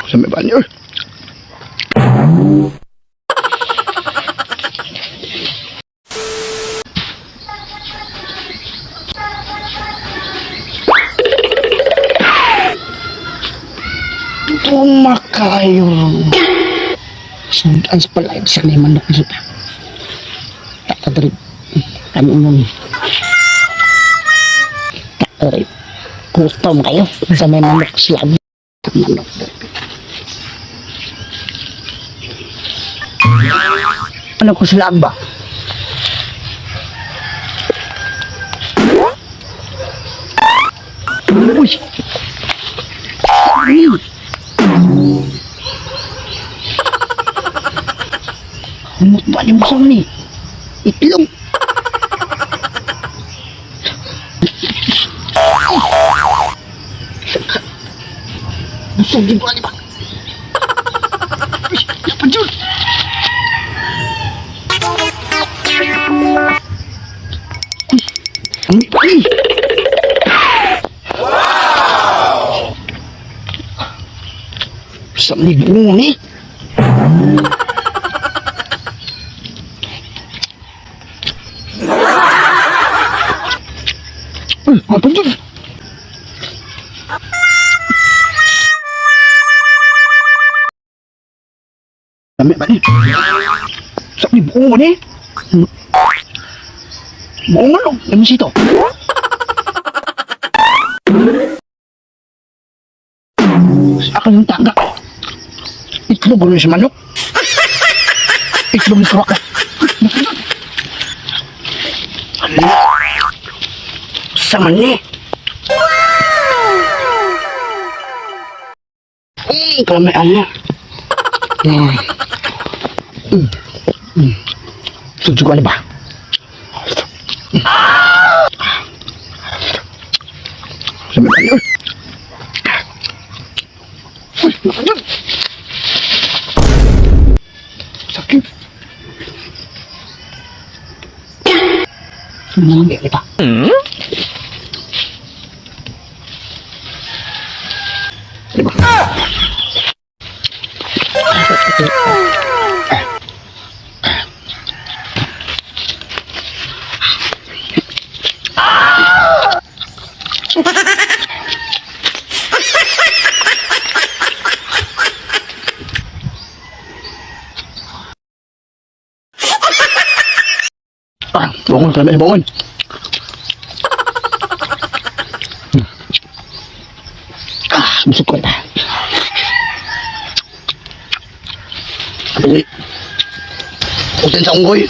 Sa may banyo. Tumakayo. Sundan sa palay sa ni manok dito. Tatadrip. Kami nun. Tatadrip. Gutom kayo. Sa may manok sila. Manok. Ano ko sila ba? Uy! Uy! Humot ba ni Musong ni? Itlog. Busog di ba ni ba? Uy, yapan dyan! Uy, ang pa ni! Wow! Sa libo ni? Uy, apa dyan? Dami ba ni? Sa libo ni? Buong ano? Ano sito? Ako yung tangga. Itlog rin sa manok. Itlog sa waka. Ano? Sa mani. Kami ano. Sujukan ba? Sa may banyo. Uy, nakanyan. Sakit. Ano pa? Diba? Ah, bangon kami, bangon. Ah, busog ko na. Dali. Utin sa unggoy.